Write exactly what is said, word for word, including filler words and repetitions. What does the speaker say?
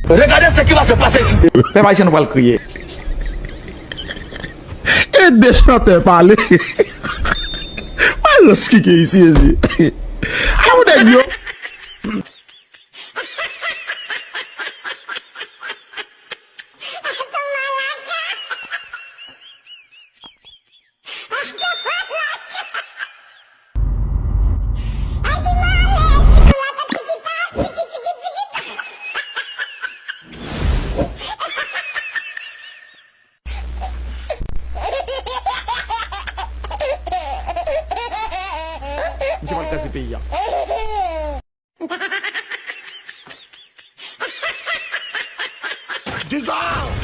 Regardez ce qui va se passer ici. Pèp ayisyen, nou pral kriye. E de chantè pale. Mwen rans kike isi, isi. Ala pou nèg yo. Misye pral kraze peyi a. Dissolve!